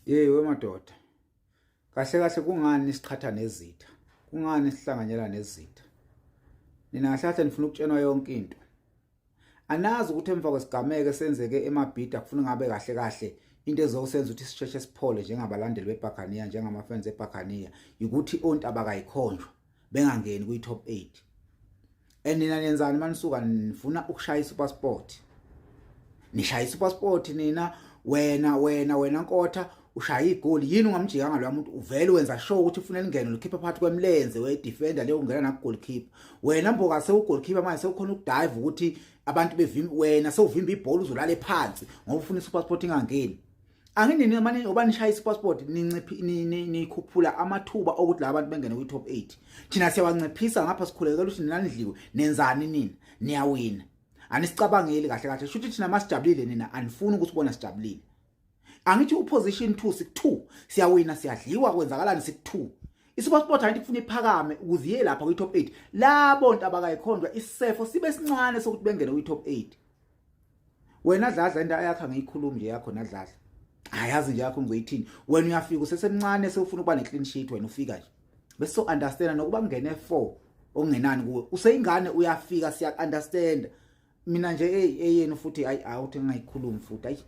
Yey wemadoda. Kahle kahle kungani siqhatha nezitha? Kungani sihlanganyela nezitha? Nina kahle kahle nifuna ukutshenwa yonke into. Anazi ukuthi emva kwesigameko esenzeke eMabhida kufuna ngabe kahle kahle into ezosenza ukuthi sisheshe siphole njengabalandeli beBhakaniya, njengamafans eBhakaniya, ukuthi ontaba kayikhonjwa bengangeni kwi-top 8. And nina nenzani manisuka nifuna ukushaya iSuperSport? Nishaya iSuperSport nina, wena wena wena Nkotha ushaya igoli, yini ungamjikanga lo muntu? Uvele wenza sure ukuthi ufuna lingene, likhipha phakathi kwemlenze we defender leyo, ungena na goalkeeper. Wena Mboka sewu goalkeeper manje, sewukhona ukudive ukuthi abantu bevimba, wena sewuvimba ibhola, uzolala phansi ngoba ufuna iSuperSport ingangeni. Anginini manje ngoba nishaya iSuperSport, ninciphi nikhuphula amathuba okuthi laba bantu bengene kwi top 8. Thina siyawanciphisa ngapha, sikhulekela ukuthi nina nidliwe. Nenzani nina? Niyawina, anisicabangeli kahle kahle. Shuthi thina masijabulile, nina anifuni ukusibona sijabulile. Angithi uposition 2 sik2, siyawina, siyadliwa, kwenzakalani? Sik2. ISuperSport angithi kufuna iphakame ukuze iye lapha kwi top 8, labo nto abakayikhonjwa isefo sibe sincane sokuthi bengene kwi top 8. Wena Dladla, into ayakha ngiyikhulumi nje yakho naDladla, ayazi nje yakho ngizoyithini. Wena uyafika usesemncane, sewufuna ukuba ne-clean sheet. Wena ufika nje bese understand nokuba kungene 4 okungenani kuwe, useyingane, uyafika, siya understand. Mina nje, hey, eyenu futhi, ayi, awuthi ngingayikhulumi futhi, ayi.